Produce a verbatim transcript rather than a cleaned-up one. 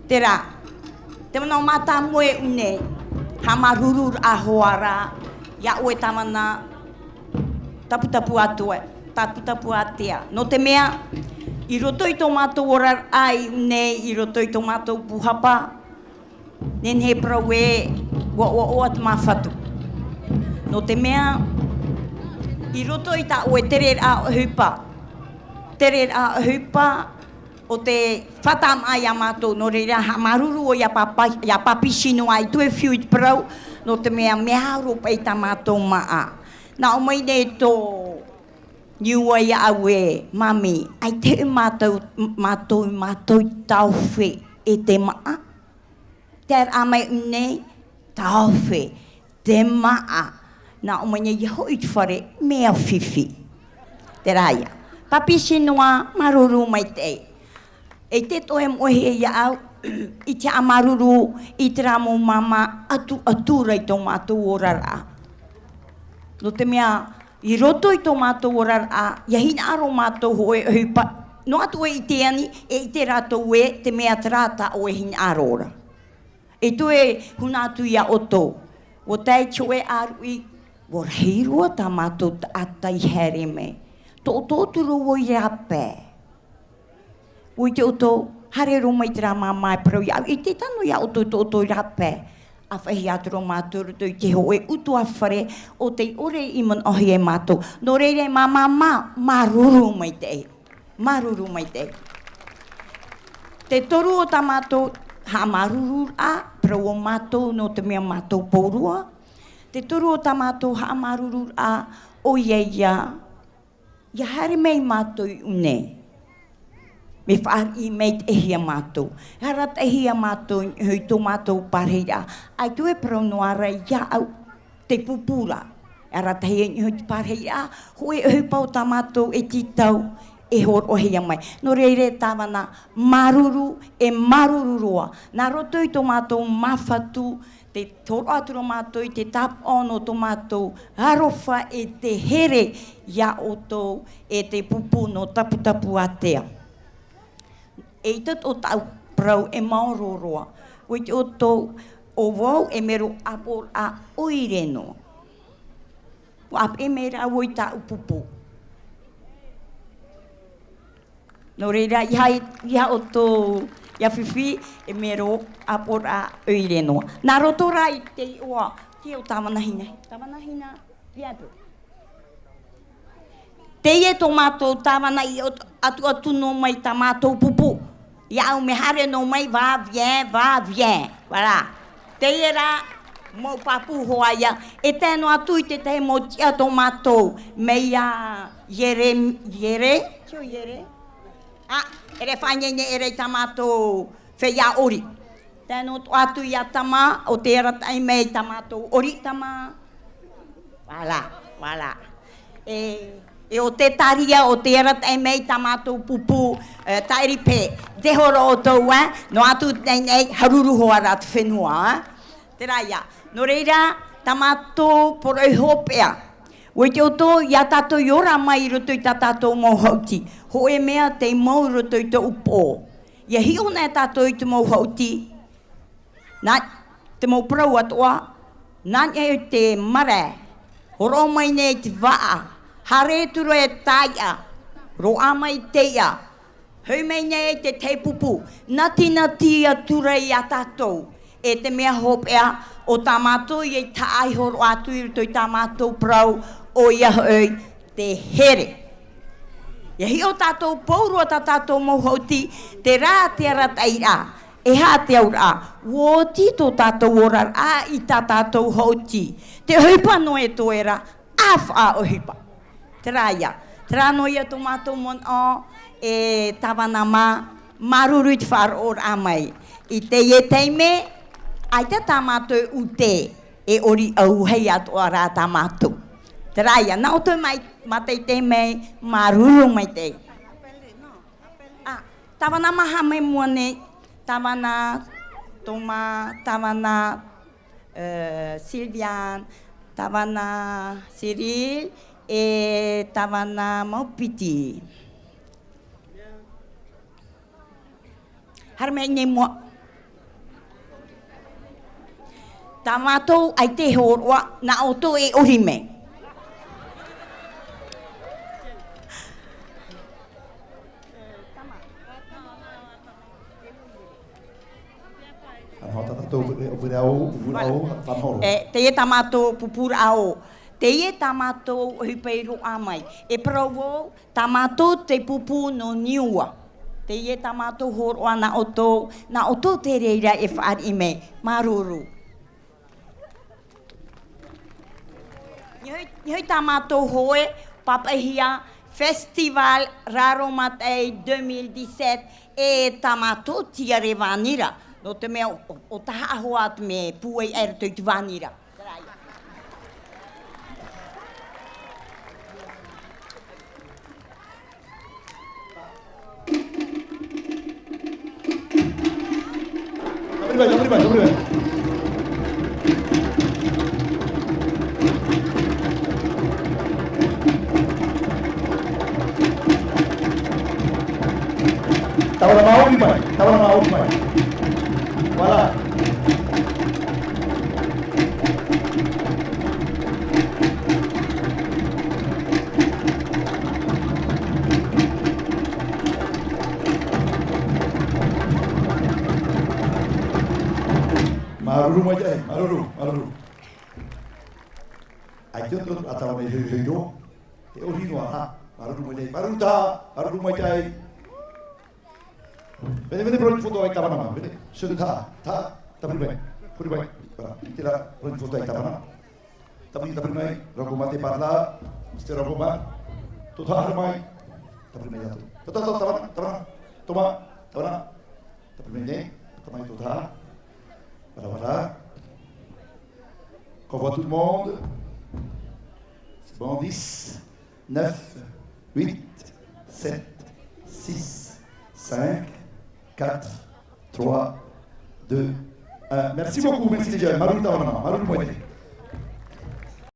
Terā, te manaʻo mātāmua e ʻu nei, haʻamāuruuru raʻa hoʻi ra, iā ʻoe tāvana, Taputapuātea, Taputapuātea. Nō te mea, i roto i tō mātou oraraʻa i ʻu nei, i roto i tō mātou pūhapa, nehenehe parau ē, ʻua ʻoaʻoa te māfatu. Nō te mea, i roto i tā ʻoe tereraʻa ʻohipa, tereraʻa ʻohipa, ʻo tē faʻataʻa mai iā mātou, nō reira, haʻamāuruuru ʻoe iā Papa, iā Papi Shinua, ʻaita e fiu i te parau, nō te mea, mea aro paʻi tā mātou māʻa. Nā ʻō mai nei tō Niua iāʻu ē, Mami, ʻaita e mātou, mātou, mātou i tāofe e te māʻa. Terā mai nei, tāofe, te māʻa. Nā ʻō mai nei, ʻia hoʻi i te fare, mea fifi. Terā ia. Papi Shinua, māuruuru maitaʻi. E te toe moʻe hia iāʻu, i te haʻamāuruuru, i terā mau māmā atu, atu ra i tō mātou oraraʻa. Nō te mea, i roto i tō mātou oraraʻa, ʻia hinaʻaro mātou hōʻē ʻohipa, noa atu ʻoe i ʻite ani, e ʻite rātou ē, te mea terā tā ʻoe hinaʻaro ra. E toe huna atu iā ʻoutou, ʻua tae te hōʻē ʻāruʻi, ʻua rahi roa tā mātou taʻata i haere mai. Tō, tō atu rā ʻoe i rāpae. ʻUa ʻite ʻoutou, haere roa mai terā māmā e parau iāʻu, ʻite tano iā ʻoutou tō ʻoutou i rāpae. ʻA faʻaʻite atu ra mātou i roto i te hōʻē ʻutuāfare ʻo tei ʻore i manaʻohia e mātou. Nō reira, māmā, māuruuru maitaʻi. Māuruuru maitaʻi. Te toru o tā mātou haʻamāuruururaʻa, parau ʻo mātou nō te mea mātou pauroa. Te toru o tā mātou haʻamāuruururaʻa, ʻoia ia, ʻia haere mai mātou i ʻu nei. Mea fāriʻi maitaʻi hia mātou. E arataʻi hia mātou i niʻa i tō mātou parahiraʻa. ʻAita e parau noa ra iāʻu te pupu ra. E arataʻi i niʻa i te parahiraʻa, hōʻē ʻohipa tā mātou e tītau, e hōroʻahia mai. Nō reira, tāvana, māuruuru, e māuruuru roa. Nā roto i tō mātou māfatu, tē hōroʻa atu ra mātou i te tāpaʻo nō tō mātou aroha e te here iā ʻoutou e te pupu nō Taputapuātea. ʻEita tō tāʻu parau e maoro roa. ʻUa ʻite ʻoutou, ʻo vau e mero ʻāpoʻoraʻa ʻoire noa. ʻUa ʻāpeʻe mai ra vau i tāʻu pupu. Nō reira, ʻeiaha, ʻeiaha ʻoutou, ʻia fifi, e mero ʻāpoʻoraʻa ʻoire noa. Nā roto rā i te iʻoa, te iʻoa tāvana hina, tāvana hina, viens un peu. Teie tō mātou tāvana i ʻo-, atuatu noa mai tā mātou pupu. Iāʻu mea haere noa mai, va, viens, va, viens. Voilà. Teie rā, mau pāpū hoʻi ia. E tae noa atu i te tahi mau tiʻa tō mātou. Mai iā Iere, Iere? Tio Iere? ʻĀ, ʻere faʻaineine ʻere i tā mātou feiā ʻori. Tae noa atu iā Tama, ʻo tē arataʻi mai tā mātou ʻori, Tama. Voilà, voilà. E, e ʻo Tetaria, ʻo tē arataʻi mai tā mātou pupu, e, Taʻiripē. Te horo ʻoutou, ē? Noa atu nei, nei, haruru hoʻi ra te fenua, ē? Terā ia. Nō reira, tā mātou poroʻi hopeʻa. ʻUa ʻite ʻoutou, iā tātou i ora mai i roto i tā tātou mau haʻuti. Hōʻē mea tei mau i roto i te upoʻo. ʻIa hiʻo na tātou i te mau haʻuti. Nā, te mau parau atoʻa, nā niʻa i te marae, hōroʻa mai nei te vaʻa, haere atu ra e taiʻa, roaʻa mai te iʻa, hoʻi mai nei te tahi pupu, natinati atu ra iā tātou, e te mea hopeʻa, ʻo tā mātou i taʻa i hōroʻa atu i roto i tā mātou parau, ʻoia hoʻi, te here. ʻIa hiʻo tātou pauroa tā tātou mau haʻuti, terā te arataʻiraʻa, e aha te auraʻa, ʻua oti tō tātou oraraʻa i tā tātou haʻuti. Te ʻohipa noa e toe ra, ʻa faʻaʻohipa. Terā ia, terā noa ia tō mātou manaʻo, e tāvana mā, māuruuru i te faʻaroʻoraʻa mai. I teie taime, ʻaita tā mātou ʻūtē, e ʻori ʻauahi atoʻa rā tā mātou. Terā ia, nā ʻoutou mai, mātaʻitaʻi mai, māuruuru maitaʻi. ʻĀ, tāvana maha mai mua nei, tāvana Toma, tāvana, e, Sylviane, tāvana Cyril, e tāvana Maupiti. Haere mai nei mua. Tā mātou ʻaita e hōroʻa, nā ʻoutou e ʻori mai. Ana, tā tātou pupuraʻa ʻō, pupuraʻa ʻō, Voilà. Tano. E, teie tā mātou pupuraʻa ʻō. Teie tā mātou ʻohipa i roaʻa mai. E parau vau, tā mātou te pupu nō Niua. Teie tā mātou hōroʻa nā ʻoutou, nā ʻoutou te reira e fāriʻi mai. Māuruuru. Nō hoʻi, nō hoʻi tā mātou hoe, pāpaʻihia, Festival Raro Maitaʻi deux mille dix-sept, e tā mātou tiare vānira. Nō te mea ʻo, ʻo, ʻo Tahaʻa hoʻi te mea pūai aʻe i roto i te vānira. Tāviri mai, tāviri mai, tāviri mai. Tāvana maori mai, tāvana maori mai. Voilà. Māuruuru maitaʻi, māuruuru, māuruuru. ʻAita atu ā tāvana i hoihoi roa. Te ʻori noa, ha? Māuruuru maitaʻi, māuruuru taha, māuruuru maitaʻi. Venez, venez prendre une photo avec Tavanana, venez. Monsieur le Taha, Taha, tāviri mai, tāviri mai. Voilà, ʻite rā, prendre une photo avec Tavanana. Tāviri, tāviri mai, Rangoma par là, Mister Rangoma. Tō Taha mai. Tāviri mai atu. Tō, tō, tō, Tavanana, Tavanana. Toma, Tavanana. Tāviri mai nei, tāviri mai tō Taha. Voilà, voilà. Qu'on voit tout le monde. C'est bon, dix, neuf, huit, sept, six, cinq, quatre, trois, deux, un. Merci beaucoup, merci déjà. Māuruuru tāvana, māuruuru maitaʻi.